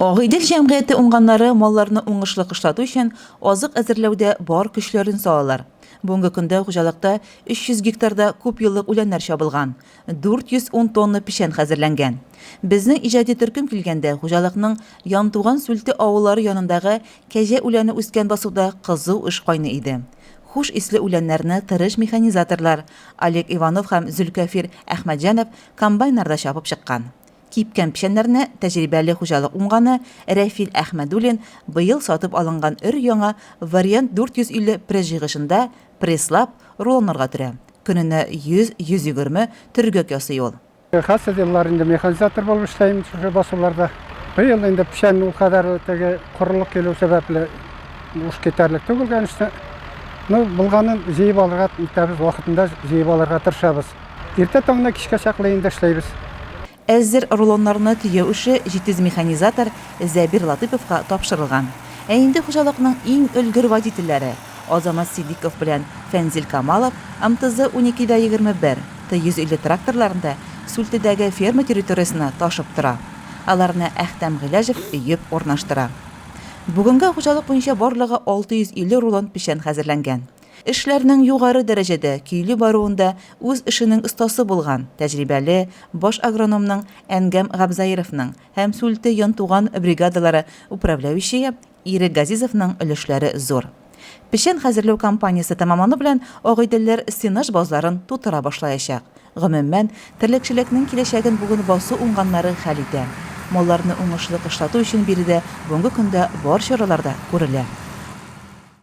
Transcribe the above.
Агыйдел җәмгыяте уңганнары малларны уңышлы кышлату өчен азык әзерләүдә бар көчләрен салалар. Бүгенге көндә хуҗалыкта 300 гектарда күпьеллык үләннәр чабылган, 410 тонна печән хәзерләнгән. Безнең иҗади төркем килгәндә хуҗалыкның Янтуган Сүлте авыллары янындагы кәҗә үләне үскән басуда кызу эш кайный иде. Хуш исле үләннәрне тырыш механизаторлар Олег Иванов һәм Зөлкәфир Әхмәтҗанов комбайннарда чабып чыккан. Кипкән печәннәрне тәҗрибәле хуҗалык уңганы Рәфил Әхмәдуллин быел сатып алынган өр-яңа Вариант 450 пресс-җыйгычында пресслап, рулоннарга төрә. Көненә 100-120 төргәк ясый ул. Хәзер еллар инде механизатор булып эшләйм шушы басуларда. Быел инде печән ул кадәр теге корылык килү сәбәпле буш китәрлек түгел, конечно. Ну, булганын җыеп алырга итәбез, вакытында җыеп алырга тырышабыз. Иртә таңнан кичкә чаклы инде эшләйбез. Әзер рулоннарны төяү эше җитез механизатор Зәбир Латыйповка тапшырылган. Ә инде хуҗалыкның иң өлгер водительләре Азамат Ситдиков белән Фәнзил Камалов МТЗ 12 дә 21, Т-150 тракторларында Сүлтедәге ферма территориясенә ташып тора. Аларны Әхтәм Гыйләҗев өеп урнаштыра. Бүгенгә хуҗалык буенча барлыгы 650 рулон печән хәзерләнгән. Эшләрнең югары дәрәҗәдә көйле баруында үз эшенең остасы булган, тәҗрибәле баш агрономның Әнгам Габзаировның һәм Сүлте Янтуган бригадалары управляющие Ирек Газизовның өлешләре зур. Печән хәзерләү кампаниясе тәмамлану белән агыйделләр сенаж базларын тутыра башлаячак. Гомумән, терлекчелекнең киләчәген бүген басу уңганнары хәл итә. Малларны уңышлы кышлату өчен биредә бүгенге көндә бар чаралар да күрелә.